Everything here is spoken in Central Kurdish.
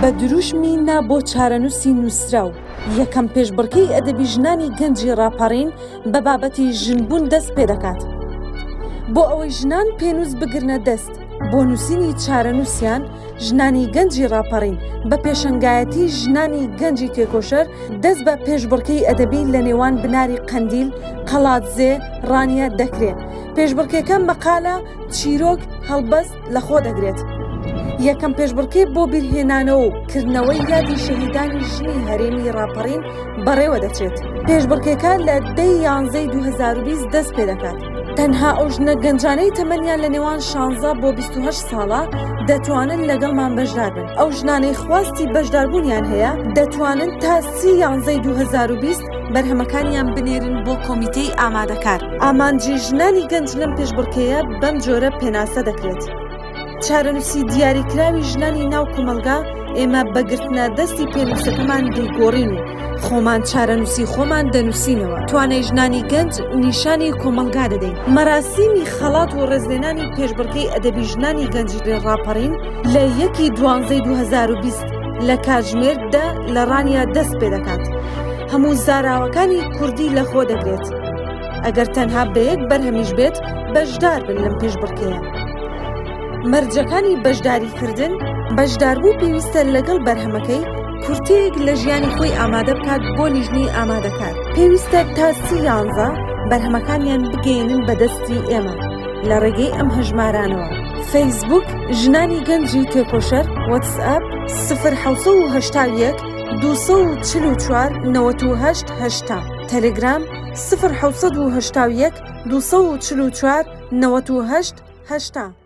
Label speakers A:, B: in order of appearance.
A: بە دروشمی نا بۆ چارەنووسی نووسراو، یەکەم پێشبڕکێی ئەدەبی ژنانی گەنجی ڕاپەڕین بە بابەتی ژنبوون دەست پێدەکات. بۆ ئەوەی ژنان پێنووس بگرنە دەست بۆ نووسینی چارەنووسیان، ژنانی گەنجی ڕاپەڕین بە پێشەنگایەتی ژنانی گەنجی تێکۆشەر دەست بە پێشبڕکێی ئەدەبی لە نێوان بناری قەندیل، قەڵادزێ، ڕانیە دەکرێ. پێشبڕکێکە مەقالە، چیرۆک، هەڵبەست لەخۆ دەگرێت. یەکەم پێشبڕکێ بۆ بیرهێنانەوە و کردنەوەی یادی شەهیدانی ژنی هەرێمی ڕاپەڕین بەڕێوە دەچێت. پێشبڕکێکە لە دەی یانزەی 2020 دەست پێدەکات. تەنها ئەو ژنە گەنجانەی تەمەنیان لە نێوان 16 بۆ 28 ساڵە دەتوانن لەگەڵمان بەشدار بن. ئەو ژنانەی خواستی بەشداربوونیان هەیە دەتوانن تا سی یانزەی 2020 بەرهەمەکانیان بنێرن بۆ کۆمیتەی ئامادەکار. ئامانجی ژنانی گەنج لەم پێشبڕکێیە بەم جۆرە پێناسە دەکرێت. چارەنووسی دیاریکراوی ژنانی ناو کۆمەڵگا ئێمە بە گرتنە دەستی پێنووسەکەمان دەیگۆڕین و خۆمان چارەنووسی خۆمان دەنووسینەوە. توانای ژنانی گەنج نیشانی کۆمەڵگا دەدەین. مەراسیمی خەڵات و ڕێزلێنانی پێشبڕکێی ئەدەبی ژنانی گەنجی ڕاپەڕین لە یەکی دوانزەی 2020 لە کاتژمێر دە لە ڕانیە دەست پێدەکات. هەموو زاراوەکانی کوردی لەخۆ دەگرێت. ئەگەر تەنها بە یەک بەرهەمیش بێت بەشدار بن لەم پێشبڕکێیە. مەرجەکانی بەشداریکردن، بەشداربوو پێویستە لەگەڵ بەرهەمەکەی کورتەیەک لە ژیانی خۆی ئامادە بکات بۆ لیژنەی ئامادەکار. پێویستە تا سی یانزە بەرهەمەکانیان بگەیەنن بە دەستی ئێمە لە ڕێگەی ئەم هەژمارانەوە، فەیسبووک، ژنانی گەنجی تێکۆشەر، وەتسئەپ، سفر 781 244 98 80، تەلەگرام، سفر 781 244 98 80.